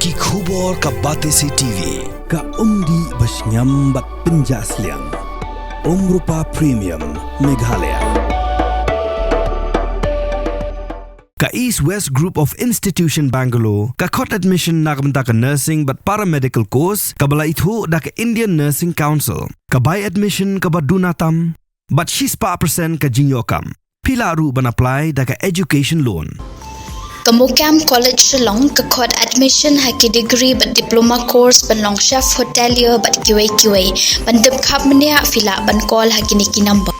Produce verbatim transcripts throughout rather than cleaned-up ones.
Ki khubor ka Batesi T V, ka umdih ba shngiam bad pynjah sliang. Umrupa Premium, Meghalaya. Ka East West Group of Institution Bangalore, ka khot admission na ka bynta ka nursing bad paramedical course, kaba la ithuh da ka Indian Nursing Council, ka bai admission kaba duna tam, bad shispah percent ka jingïoh kam. Phi lah ruh ban apply da ka education loan. Ka MOKAM College Shillong ka khot admission ha ki degree bad diploma course ban long chef hotelier bad kiwei kiwei. Ban tip khapbniah phi lah ban call ha kine ki number.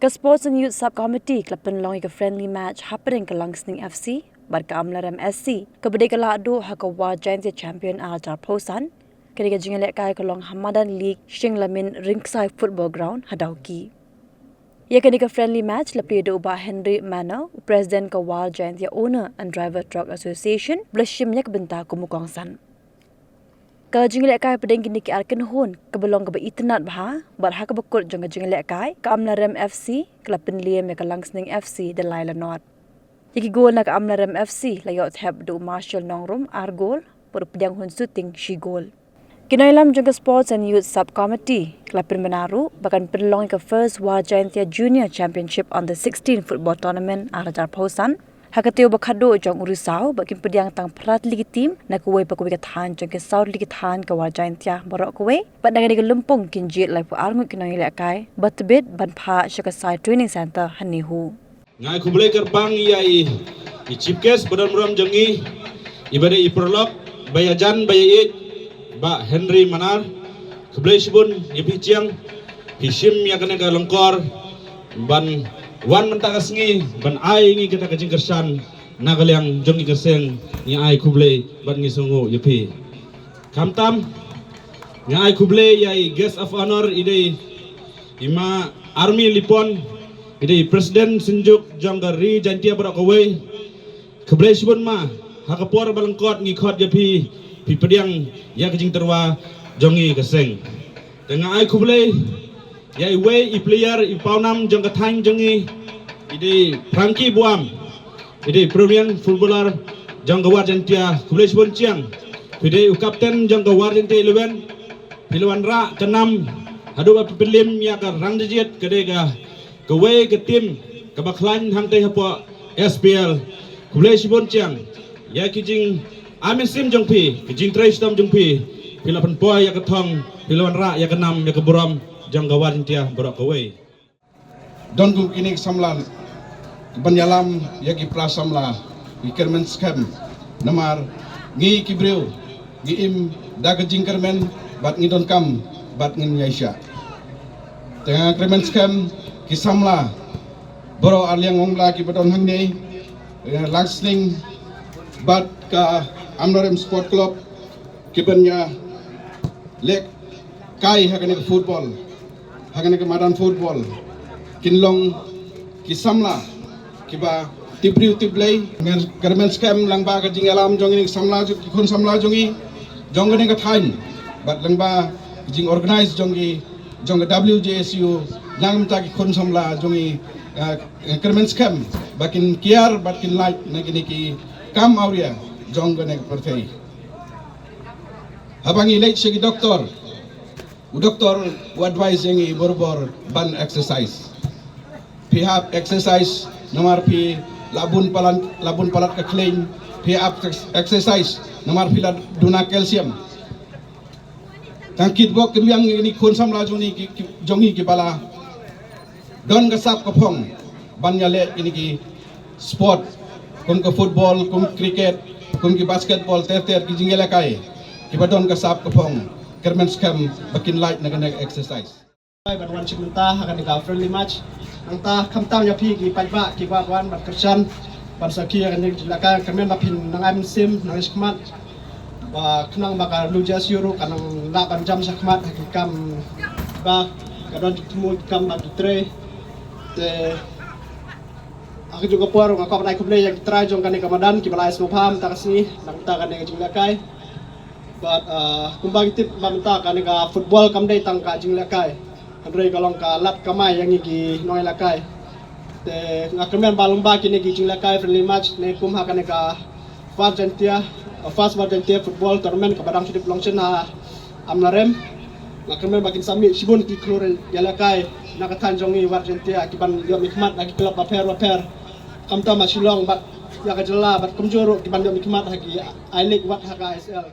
Ka Sports and Youth Sub Committee ka la pynlong ïa ka friendly match hapdeng ka Langsning F C bad ka Amlarem S C, kaba dei ka lahduh ha ka War Jaintia Champion ar hajar arphew san. Kane ka jingïalehkai ka long ha madan League Shinglamin Ringsai Football Ground ha Dawki. Ïa kane ka friendly match la plie da u Bah Henry Manor, u President ka War Jaintia Owner and Driver Truck Association, ba la shim ïa ka bynta kum u kongsan. Ka jingïalehkai hapdeng kine ki ar kynhun kaba long kaba itynnad bha, bad ha kaba kut jong ka jingïalehkai, ka Amlarem F C ka la pynliem ïa ka Langsning F C da lai la nod. Ïa ki gol na ka Amlarem F C la ïoh thep da u Marshall Nongrum ar gol, bad u Pdianghun Suting shi gol. Ki nongïalam jong ka Sports and Youth Sub Committee ka la pynbna ruh ba kan pynlong ïa ka First War Jaintia Junior Championship Under sixteen Football Tournament ar hajar arphew san ha ka taïew ba khatduh jong u Risaw, bad kin pdiang tang phra tylli ki team na kawei pa kawei ka thaiñ jong ki saw tylli ki thaiñ ka War Jaintia baroh kawei, bad na kane ka lympung kin jied laiphew ar ngut ki nongïalehkai ba tbit ban phah sha ka Sai Training Centre ha NEHU. Nga ai khublei kyrpang ïa i, i chief guest ba don burom jong ngi, i ba dei i paralok ba ïajan ba ïaieit, Bah Henry Manar. Khublei shibun ïa phi chiang, phi shim ïa kane ka lyngkor ban wan mynta ka sngi ban ai ngi kata ka jingkyrshan na ka liang jong ngi ka seng. Ngi ai khublei bad ngi sngewnguh ïa phi. Khamtam nga ai khublei ïa i guest of honor, i dei i Ma Army Lipon, i dei i President Synjuk jong ka Ri Jaintia baroh kawei. Khublei shibun Ma, ha ka por ba lyngkot ngi khot ïa phi, phi pdiang ïa ka jingtyrwa jong ngi ka seng. Te nga ai khublei ïa iwei i player i pawnam jong ka thaiñ jong ngi, i dei Frankie Buam, i dei Premium Footballer jong ka War Jaintia. Khublei shibun chiang. Phi dei u captain jong ka War Jaintia eleven. Phi la wanrah ka nam haduh ba phi pynliem ïa ka rang jajit, ka dei ka kawei ka team kaba khlaiñ hangtei hapoh S P L. Khublei shibun chiang ïa ki jingai mynsiem jong phi, ki jingtrei shitom jong phi. Phi la pynpoi ïa ka thong, phi la wanrah ïa ka nam, ïa ka burom jong ka War Jaintia baroh kawei. Don kum kine ki samla ban ïalam ïa ki para samla, ki kyrmen skhem. Namar ngi ki briew ngi im da ka jingkyrmen, bad ngi donkam bad ngin ïaishah. Te nga kyrmen skhem ki samla baroh ar liang ong bla kiba don hangne, eh, Langsning bad ka Amlarem Sport Club, kiban ïalehkai ha kane ka football, ha kane ka madan football, kin long ki samla kiba tip briew tip Blei. Nga kyrmen skhem lyngba ka jingïalam jong ngi ki samla, ki khun samla jong ngi jong kane ka thaiñ, bad lyngba ka jingorganize jong ngi, jong ka W J S U, na ka bynta ki khun samla jong ngi, eh, kyrmen skhem ba kin kiar bad kin lait na kine ki kam awria jong kane ka pyrthei. Haba ngi leit sha ki doktor, u doktor u advise ïa ngi barabor ban exercise. Phi hap exercise namar phi la bun palat, la bun palat ka khleiñ. Phi hap ex-, exercise namar phi la duna calcium. Tang kit bok kit biang ngi khun samla jong ngi ki, ki, jong ngi kiba la don ka sap ka phong ban ïaleh kine ki sport, kum ka football, kum cricket, kum ki basketball, ter ter ki jingïalehkai kiba don ka sap ka phong. Kyrmen skhem ba kin lait na kane ka exercise. Ban wan sha mynta ha kane ka friendly match. Nangta khamtam ïa phi ki paidbah kiba wan ban kyrshan ban sakhi ïa kane ka jingïalehkai, kyrmen ba phin nang ai mynsiem nang ai shakhmat. Ba khnang ba ka W J S U ruh kan nang lah ban jam shakhmat ha ki kam ba ka don jingthmu ki kam ba ki trei. Te ha kajuh ka por nga kwah ban ai khublei ïa ki trai jong kane ka madan kiba la ai sngewbha mynta ka sngi, na ka bynta kane ka jingïalehkai. Bad, uh, kumba ngi tip ba mynta kane ka football kam dei tang ka jingïalehkai, hynrei ka long ka lad kamai ïa ngi ki nongïalehkai. Te nga kyrmen ba lyngba kine ki jingïalehkai friendly match ne kum ha kane ka War Jaintia, First War Jaintia Football Tournament kaba dang shu dep long shen ha Amlarem. Nga kyrmen ba kin sa mih shibun ki khlur ïalehkai na ka thaiñ jong ngi War Jaintia kiban ïoh mihkhmat ha ki club bapher bapher. Khamtam ha Shillong bad ïa ka jylla bad kumjuh ruh kiban ïoh mihkhmat ha ki I-League wat ha ka I S L.